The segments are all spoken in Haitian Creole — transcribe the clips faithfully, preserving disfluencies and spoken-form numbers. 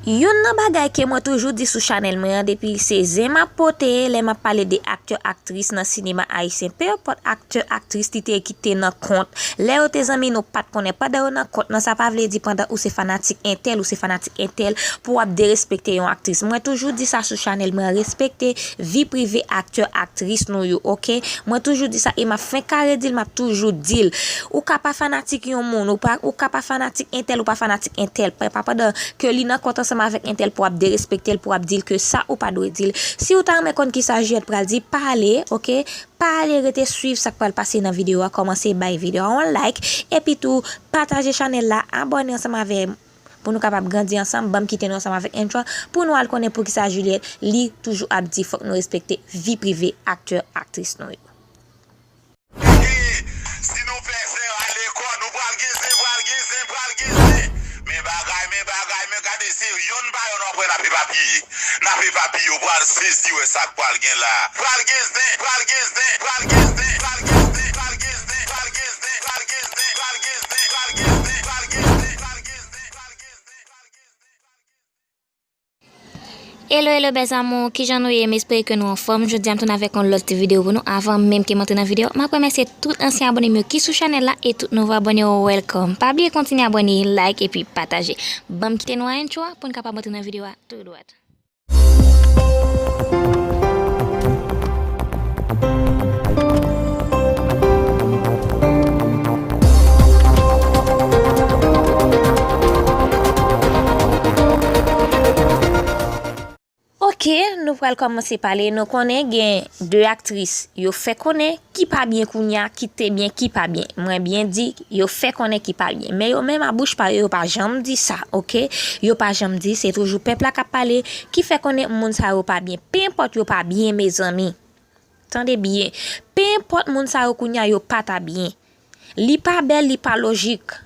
Youn nan bagay ke mwen toujou di sou chanèl mwen an, depi se zen m ap pote lè m ap pale de aktè, aktris nan sinema ayisyen, pe enpòt aktè, aktris li te ye ki te nan kont, lè yo te zanmi nou pa t konnen, pandan yo nan kont nan, sa pa vle di pandan ou se fanatik entèl, ou se fanatik entèl, pou w ap derespekte yon aktris. Mwen toujou di sa sou chanèl mwen an, respekte vi prive aktè, aktris nou yo, oke? Mwen toujou di sa e m ap fenk kare di l, m ap toujou di l. Ou ka pa fanatik yon moun, ou pa, ou ka pa fanatik entèl, ou pa fanatik entèl. Pa, pa pandan ke li nan kont ansanm avèk entèl pou w ap derespekte l, pou w ap di l ke sa ou pa dwe di l. Si ou ta renmen konn kisa Juliette pral di, pa ale, oke? Pa ale rete swiv sa k pral pase nan videyo a, kòmanse bay videyo a yon like, epi tou pataje chanèl la, abòne ansanm avè m pou nou kapab grandi ansanm, ban m kite nou ansanm avèk intro pou nou al konnen poukisa Juliette li toujou ap di fòk nou respekte vi prive aktè, aktris nou yo. Si nou fè zen a lekòl, nou pral gen zen, pral gen zen, pral gen zen. Men bagay, men bagay, men gade se yonn pa yonn w ap wè n ap epapiye. N ap epapiye, w pral sezi wè sa k pral gen la. Pral gen zen, pral gen zen, pral gen zen, pral gen zen, pral gen zen, pral gen zen, pral gen zen, pral gen zen, pral gen zen, pral gen zen, pral gen zen, pral gen zen. Hello, hello, bèz amou, kijan nou ye? M espere ke nou anfòm. Jodi a m tounen avèk yon lòt ti videyo pou nou. Avan menm ke m antre nan videyo, m ap remèsye tout ansyen abòne m yo ki sou chanèl la e tout nouvo abòne yo, welcome. Pa bliye kontinye abòne, like epi pataje. Ban m kite nou a intro a pou n kapab antre nan videyo a tou dwat. Oke, nou pral kòmanse pale. Nou konnen gen de aktris, yo fè konnen ki pa byen kounye a, ki te byen, ki pa byen. Mwen byen di, yo fè konnen ki pa byen. Men yo menm a bouch pa yo, yo pa janm di sa, oke? Yo pa janm di, se toujou pèp la k ap pale, ki fè konnen moun sa yo pa byen. Pe enpòt yo pa byen, mezanmi. Tande byen. Pe enpòt moun sa yo kounye a, yo pa ta byen. Li pa bèl, li pa lojik.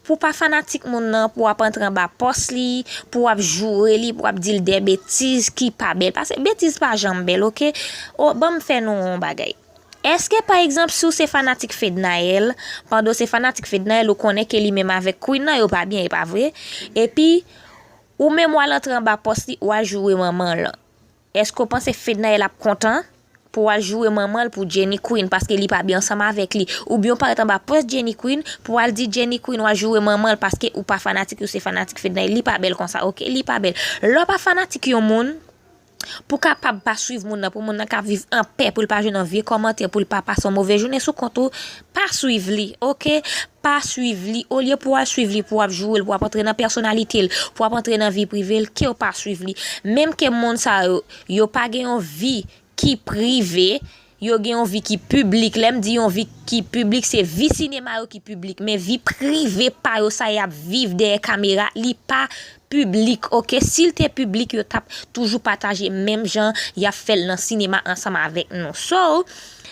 Pou w pa fanatik moun nan, pou w ap antre anba pòs li, pou w ap joure li, pou w ap di l de betiz ki pa bèl. Paske betiz pa janm bèl, oke? O, ban m fè nou yon bagay. Èske, pa egzanp, si w se fanatik Fednaelle, pandan w se fanatik Fednaelle, ou konnen ke li menm avèk Queen nan, yo pa byen, e pa vre? Epi, ou menm w al antre anba pòs li, w al joure manman l. Èske w panse Fednaelle ap kontan pou w al joure manman l pou Jenny Queen paske li pa byen ansanm avèk li? Oubyen w parèt anba pòs Jenny Queen pou w al di Jenny Queen w al joure manman l paske ou pa fanatik, ou se fanatik Fednaelle? Li pa bèl konsa, oke? Li pa bèl. Lè w pa fanatik yon moun, pou w kapab pa swiv moun nan, pou moun nan ka viv anpè, pou l pa jwenn yon vye kòmantè, pou l pa pase yon move jounen sou kont ou, pa swiv li, oke? Pa swiv li. Olye pou w al swiv li, pou w ap joure l, pou w ap antre nan pèsonalite l, pou w ap antre nan vi prive l, ke w pa swiv li. Menm ke moun sa yo, yo pa gen yon vi ki prive, yo gen yon vi ki piblik. Lè m di yon vi ki piblik, se vi sinema yo ki piblik. Men vi prive pa yo, sa y ap viv dèyè kamera, li pa piblik, oke? Si l te piblik, yo t ap toujou pataje menm jan y ap fè l nan sinema ansanm avèk nou. So,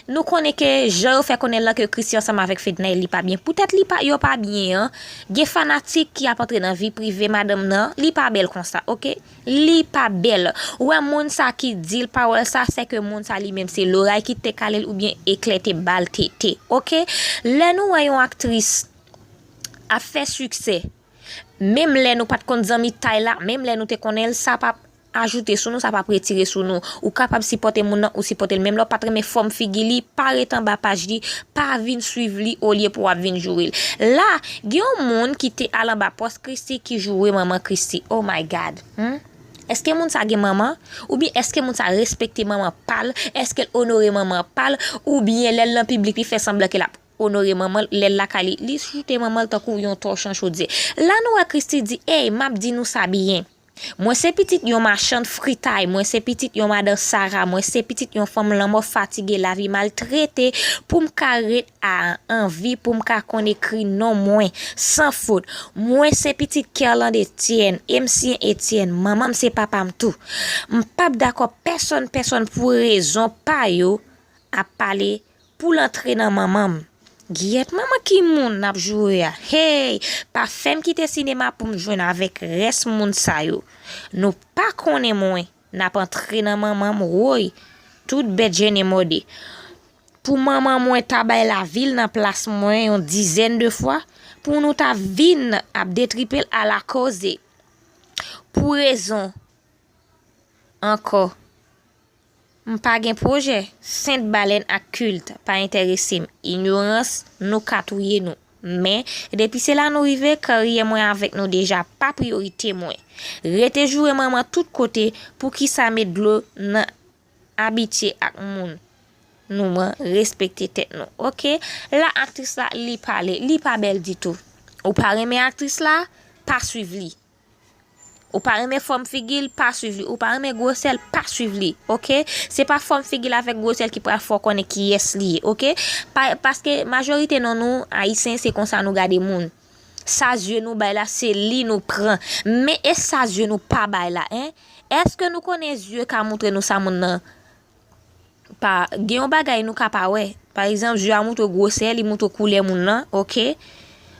nou konnen ke jan yo fè konnen l lan ke Christie ansanm avèk Fednaelle li pa byen. Poutèt li pa, yo pa byen an, gen fanatik ki ap antre nan vi prive madanm nan, li pa bèl konsa, oke? Li pa bèl. Ou wè moun sa ki di l pawòl sa, sèke moun sa li menm se loray ki te kale l oubyen eklè te ba l tete, oke? Lè nou wè yon aktris ap fè siksè, menm lè nou pa t konn zanmitay la, menm lè nou te konnen l, sa p ap ajoute sou nou, sa p ap retire sou nou. Ou kapab sipòte moun nan, ou sipòte l. Menm lè w pa t renmen fòm figi li, pa ret anba paj li, pa vin swiv li olye pou w ap vin joure l. La, gen yon moun ki te al anba pòs Christie ki joure manman Christie. Oh my God. Hmm? Èske moun sa gen manman? Oubyen èske moun sa respekte manman pa l? Èske l onore manman pa l? Oubyen lè l nan piblik, li fè sanblan ke l ap onore manman l, lè l lakay li, li choute manman l tankou yon tòch nan chodyè. La nou wè Christie di, ey, m ap di nou sa byen. Mwen se pitit yon machann fritay, mwen se pitit yon madan Sara, mwen se pitit yon fanm lanmò fatige, lavi maltrete, pou m ka ret a, an vi, pou m ka konn ekri non mwen, san fot. Mwen se pitit Kerlande Etienne, M C Etienne, manman m se papa m tou. M p ap dakò pèsonn, pèsonn pou rezon pa yo ap pale pou l antre nan manman m. Gyèt manman ki moun n ap joure a. Hey! Pa fè m kite sinema pou m jwenn avèk rès moun sa yo. Nou pa konnen mwen, n ap antre nan manman m, woy! Tout bèt jennen mòde. Pou manman mwen ta bay lavi l nan plas mwen yon dizèn de fwa, pou nou ta vin ap detripe l ala koze. Pou rezon ankò, m pa gen pwojè. Sent balèn ak kilt pa enterese m. Inyorans, nou ka touye nou. Men, depi se la nou rive, karyè mwen avèk nou deja pa priyorite mwen. Rete joure manman tout kote, poukisa met dlo nan abitye ak moun? Nou an, respekte tèt nou, oke? La aktris la, li pale, li pa bèl ditou. Ou pa renmen aktris la, pa swiv li. Ou pa renmen fòm figi l, pa swiv li. Ou pa renmen gwosè l, pa swiv li, oke? Se pa fòm figi l avèk gwosè l ki pral fè w konnen kiyès li ye, oke? Pa, paske majorite nan nou, Ayisyen, se konsa nou gade moun. Sa zye nou bay la, se li nou pran. Men e sa zye nou pa bay la, en? Èske nou konnen zye ka montre nou sa moun nan pa gen yon bagay nou ka pa wè? Pa egzanp, zye a montre gwosè, li montre koulè moun nan, oke?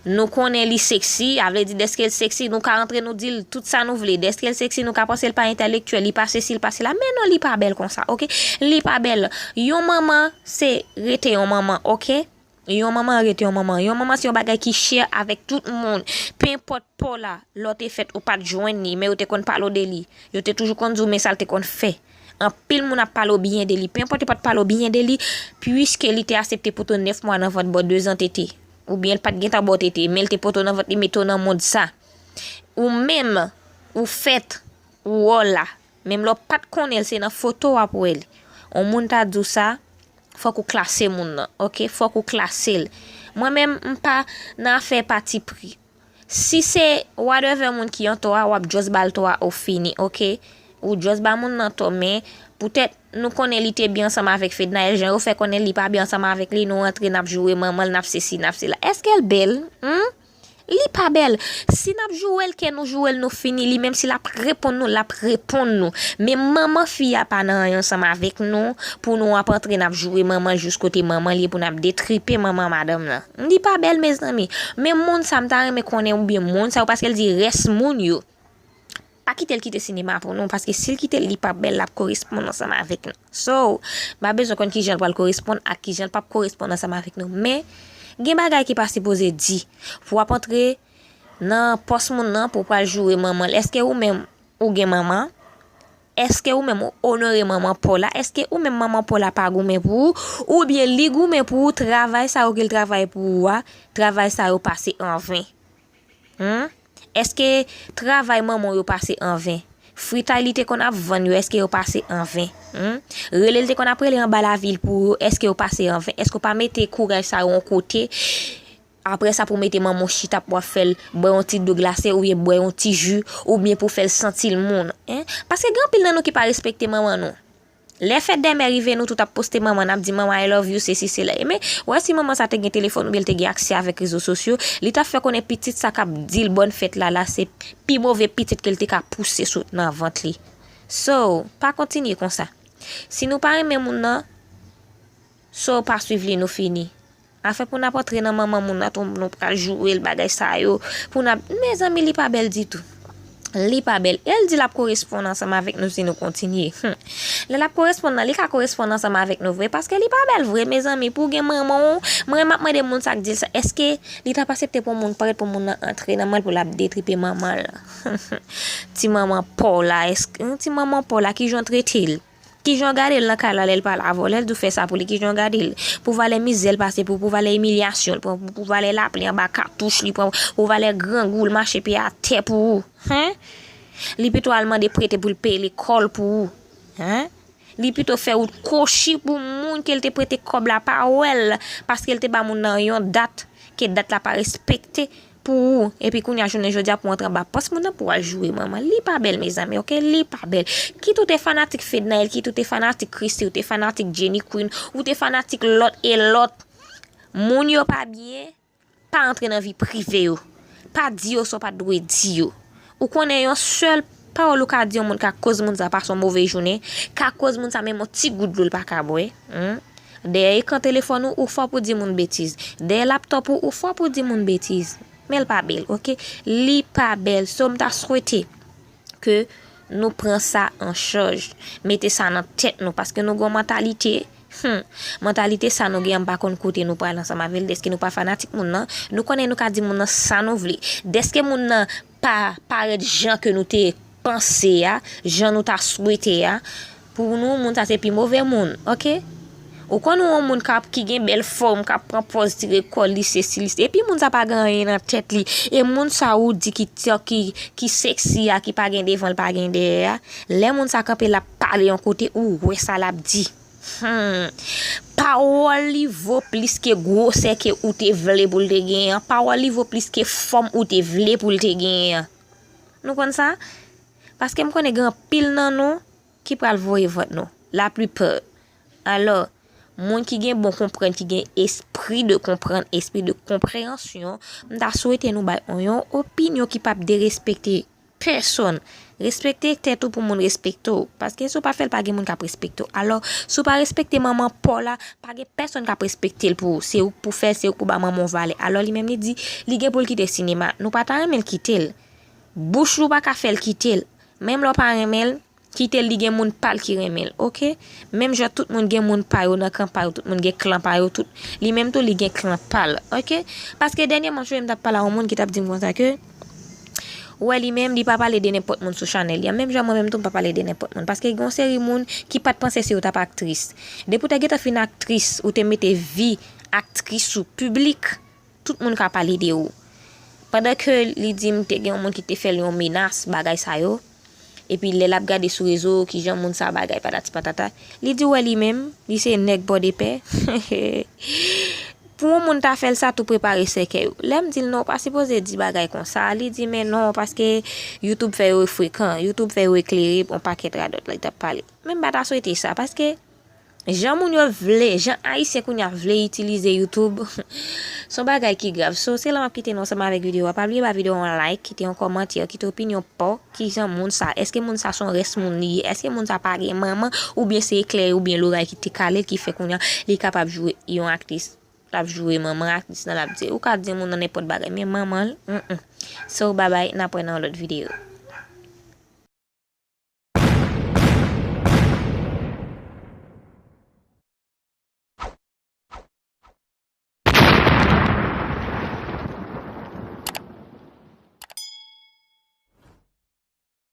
Nou konnen li seksi, a vle di dèske l seksi, nou ka rantre nou di l tout sa nou vle. Dèske l seksi, nou ka panse l pa entèlektyèl, li pa sesi, li pa sela. Men non, li pa bèl konsa, oke? Li pa bèl. Yon manman, se rete yon manman, oke? Yon manman rete yon manman. Yon manman se yon bagay ki chè avèk tout moun. Penpòt pa w la, lè w te fèt, ou pa t jwenn li, men yo te konn pale w de li. Yo te toujou konn di w men sa l te konn fè. Anpil moun ap pale w byen de li. Penpòt yo pa t pale w byen de li, piske li te aksepte pote w nèf mwa nan vant, ba w dezan tete. Oubyen l pa t gentan ba w tete, men l te pote w nan vant, li mete w nan mond sa. Ou menm, ou fèt, ou wè w la. Menm lè w pa t konnen l, se nan foto w ap wè l. Yon moun ta di w sa, fòk ou klase moun nan, oke? Fòk ou klase l. Mwen menm, m pa nan afè patipri. Si se whatever moun ki an tò a, w ap just ba l tò a, ou fini, oke? Ou just ba moun nan tò, men poutèt nou konnen li te byen ansanm avèk Fednaelle, jan yo fè konnen li pa byen ansanm avèk li, nou rantre, n ap joure manman l, n ap sesi, n ap sela. Èske l bèl? Humm? Li pa bèl. Si n ap joure l, ke nou joure l, nou fini. Li menm si l ap reponn nou, l ap reponn nou. Men manman fi a pa nan anyen ansanm avèk nou, pou nou ap antre, n ap joure manman l jis kote manman l ye, pou n ap detripe manman madanm nan. Li pa bèl, mezanmi. Men moun sa, m ta renmen konnen oubyen moun sa yo, paske l di rès moun yo. Pa kite l kite sinema pou nou, paske si l kite l, li p ap bèl, l ap koresponn ansanm avèk nou. So, m pa bezwen konn kijan l pral koresponn ak kijan l p ap koresponn ansanm avèk nou. Men, gen bagay ki pa sipoze di. Pou w ap antre nan pòs moun nan, pou w pral joure manman l. Èske ou menm, ou gen manman? Èske ou menm, ou onore manman pa w la? Èske ou menm, manman pa w la pa goumen pou ou? Oubyen li goumen pou ou, travay sa yo ke l travay pou ou a, travay sa yo pase an ven? Humm? Èske travay manman w yo pase an ven? Fritay li te konn ap vann yo, èske yo pase an ven? Humm? Rele l te konn ap rele anba lavil pou ou yo, èske yo pase an ven? Èske w pa mete kouraj sa yo yon kote? Apre sa, pou w mete manman w chita pou w ap fè l bwè yon ti dlo glase oubyen bwè yon ti ji oubyen pou w fè l santi l moun, en? Paske gen anpil nan nou ki pa respekte manman nou. Lè fèt dè mè rive, nou tout ap poste manman, n ap di, "Manman, I love you, sesi, sela." Men, w wè si manman sa te gen telefòn oubyen l te gen aksè avèk rezo sosyo, li t ap fè konnen pitit sa k ap di l bòn fèt la, la se pi move pitit ke l te ka pouse sot nan vant li. So, pa kontinye konsa. Si nou pa renmen moun nan, so pa swiv li, nou fini. Afè pou n ap antre nan manman moun nan, tou nou pral joure l, bagay sa yo. Pou n ap, mezanmi, li pa bèl ditou. Li pa bèl. E l di l ap koresponn ansanm avèk nou si nou kontinye. Humm. Lè l ap koresponn nan, li ka koresponn ansanm avèk nou vre, paske li pa bèl vre, mezanmi. Pou w gen manman w, mwen, m ap mande moun sa k di l sa, èske li t ap aksepte pou moun, parèt pou moun nan antre nan men l pou l ap detripe manman l? Ti manman pa w la, èske, ti manman pa w la, kijan w trete l? Kijan w gade l nan kay la lè l pale avè w, lè l di w fè sa pou li, kijan w gade l? Pou valè mizè l pase pou ou, pou valè imilyasyon l pran pou ou, pou valè lapli anba katouch li pran pou ou, pou valè grangou l mache pye atè pou ou. Hen? Li pito al mande prete pou l peye lekòl pou ou. Hen? Li pito fè wout kwochi pou moun ke l te prete kòb la pa wè l, paske l te ba moun nan yon dat, ke dat la pa respekte pou ou, epi kounye a jounen jodi a pou w antre anba pòs moun nan pou w al joure manman. Li pa bèl, mezanmi, oke? Li pa bèl. Kit ou te fanatik Fednaelle, kit ou te fanatik Christie, ou te fanatik Jenny Queen, ou te fanatik lòt e lòt. Moun yo pa byen, pa antre nan vi prive yo. Pa di yo sa w pa t dwe di yo. Ou konnen yon sèl pawòl ou ka di yon moun ka koz moun sa pase yon move jounen, ka koz moun sa menm yon ti gout dlo l pa ka bwè. Humm. Dèyè ekran telefòn ou, ou fò pou di moun betiz. Dèyè laptòp ou, ou fò pou di moun betiz. Men l pa bèl, oke? Li pa bèl. So, m ta swete ke nou pran sa an chaj. Mete sa nan tèt nou, paske nou gon mantalite. Humm. Mantalite sa nou gen an, m pa konn kote nou pral ansanm avè l, dèske nou pa fanatik moun nan. Nou konnen nou ka di moun nan sa nou vle. Dèske moun nan pa parèt jan ke nou te panse a, jan nou ta swete a, pou nou, moun sa se pi move moun, oke? Ou konn yon moun k ap, ki gen bèl fòm, k ap pran pòz, tire kò li, sesi, li, epi moun sa pa gen anyen nan tèt li. E moun sa ou di ki, ki, ki seksi a, ki pa gen devan l, pa gen dèyè a, lè moun sa kanpe, l ap pale yon kote, ou wè sa l ap di. Hmm. Pawòl li vo plis ke gwosè ke ou te vle pou l te genyen an. Pawòl li vo plis ke fòm ou te vle pou l te genyen an. Nou konn sa? Paske m konnen gen anpil nan nou ki pral voye vant nou. Laplipa. Alò, moun ki gen bon konprann, ki gen espri de konprann, espri de konpreyansyon, m ta swete nou bay yon, yon opinyon ki p ap derespekte pèsonn. Respekte tèt ou pou moun respekte w. Paske si w pa fè l, pa gen moun k ap respekte w. Alò, si w pa respekte manman pa w la, pa gen pèsonn k ap respekte l pou ou. Se ou k pou fè, se ou k pou ba manman w valè. Alò, li menm li di, li gen pou l kite sinema. Nou pa ta renmen l kite l. Bouch ou pa ka fè l kite l. Menm lè w pa renmen l, kite l, li gen moun pa l ki renmen l, oke? Menm jan tout moun gen moun pa yo nan kan pa yo, tout moun gen klan pa yo, tout, li menm tou, li gen klan pa l, oke? Paske dènyèman, m t ap pale a yon moun ki t ap di m konsa ke, ou wè, li menm, li pa pale de nenpòt moun sou chanèl li a. Menm jan mwen menm tou, m pa pale de nenpòt moun. Paske gen yon seri moun ki pa t panse se yo t ap aktris. Depi w te gentan fin aktris, ou te mete vi aktris sou piblik, tout moun ka pale de ou. Pandan ke li di m te gen yon moun ki te fè l yon menas, bagay sa yo, epi lè l ap gade sou rezo, kijan moun sa bagay patati patata, li di w wè li menm, li se nèg bò de pè. Pou yon moun ta fè l sa, tou prepare sèkèy ou. Lè m di l non, w pa sipoze di bagay konsa, li di men non, paske YouTube fè yo frekan, YouTube fè yo eklere, yon pakèt radòt la, li t ap pale. Men m pa ta swete sa, paske jan moun yo vle, jan Ayisyen kounye a vle itilize YouTube, se yon bagay ki grav. So, se la m ap kite nou ansanm avèk videyo a. Pa bliye ba videyo a yon like, kite yon kòmantè, kite opinyon pa w, kijan moun sa, èske moun sa se yon rès moun li ye? Èske moun sa pa gen manman? Oubyen se eklè oubyen loray ki te kale l ki fè kounye a li kapab jwe yon aktris? L ap jwe manman aktris nan, l ap di, ou ka di moun nan nenpòt bagay, men manman l, mm, mm. So, babay, n ap wè nan yon lòt videyo.